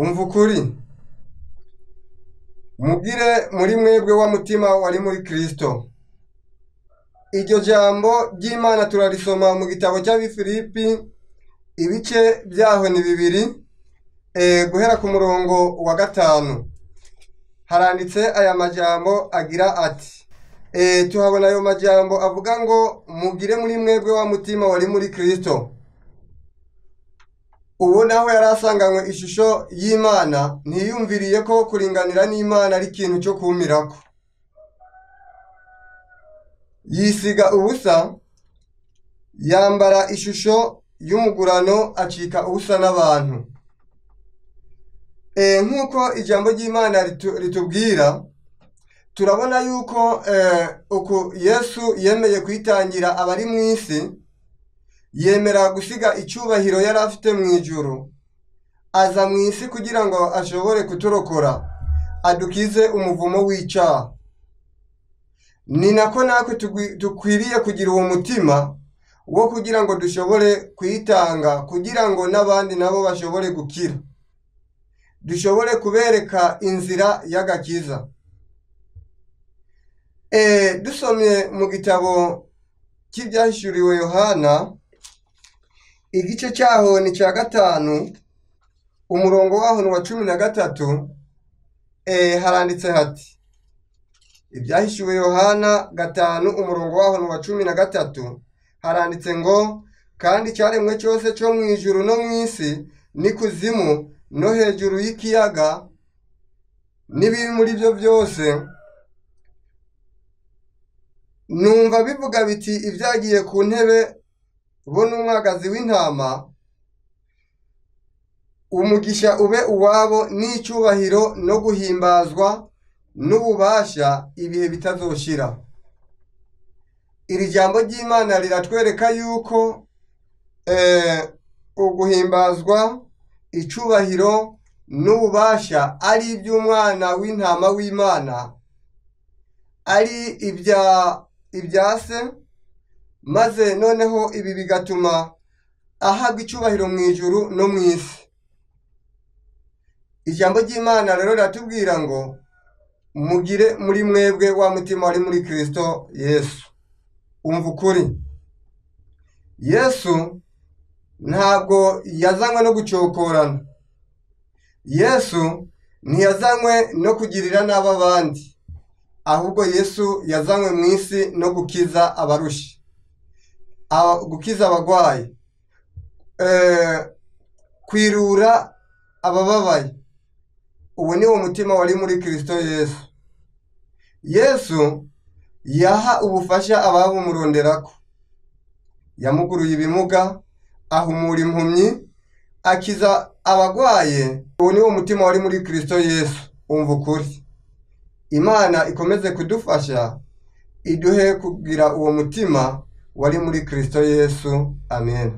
Umva ukuri, mugire muri mwebwe wa mutima wari muri Kristo. Iryo jambo ry'Imana turarisoma mu gitabo cy'Abifilipi, ibice byaho ni 2, guhera ku murongo wa 5. Haranditse aya majambo agira ati, tuhabona ayo majambo avuga ngo mugire muri mwebwe wa mutima wari muri Kristo. Uwo naho yari asanganywe ishusho y'Imana, ntiyumviriye ko kuringanira n'Imana ari ikintu cyo kumirako. Yisiga ubusa, yambara ishusho y'umugurano, acika ubusa n'abantu. Nk'uko ijambo ry'Imana ritubwira, turabona yuko uku Yesu yemeye kwitangira abari mu isi, yemera gusiga icyubahiro yari afite mu ijuru, aza mu isi kugira ngo ashobore kuturokora, adukize umuvumo w'icyaha. Ni nako natwe dukwiriye kugira uwo mutima wo kugira ngo dushobore kwitanga, kugira ngo n'abandi nabo bashobore gukira, dushobore kubereka inzira y'agakiza. Dusomye mu gitabo cy'ibyahishuriwe Yohana, igice cyaho ni cya 5, umurongo waho ni wa 13. Haranditse hati, Ibyahishuwe Yohana 5 umurongo waho ni wa 13, haranditse ngo kandi icyaremwe cyose cyo mu ijuru no mu isi n'ikuzimu no hejuru y'ikiyaga n'ibiri muri byo byose, numva bivuga biti ibyagiye ku ntebe bo n'umwagazi w'intama, umugisha ube uwabo n'icyubahiro no guhimbazwa n'ububasha ibihe bitazoshira. Iri jambo ry'Imana riratwereka yuko uguhimbazwa, icyubahiro n'ububasha ari iby'umwana w'intama w'Imana, ari ibya se, maze noneho ibi bigatuma ahabwa icyubahiro mu ijuru no mu isi. Ijambo ry'Imana rero riratubwira ngo mugire muri mwebwe wa mutima wari muri Kristo Yesu. Umva ukuri, Yesu ntabwo yazanywe no gucokorana, Yesu ntiyazanywe no kugirira nabi abandi, ahubwo Yesu yazanywe mu isi no gukiza abarushi, gukiza abagwayi, kwirura abababaye. Uwo ni wo mutima wari muri Kristo Yesu. Yesu yaha ubufasha ababumuronderako, yamuguruye ibimuga, ahumura impumyi, akiza abagwaye. Uwo ni wo mutima wari muri Kristo Yesu. Umva ukuri, Imana ikomeze kudufasha, iduhe kugira uwo mutima wari muri Kristo Yesu. Amen.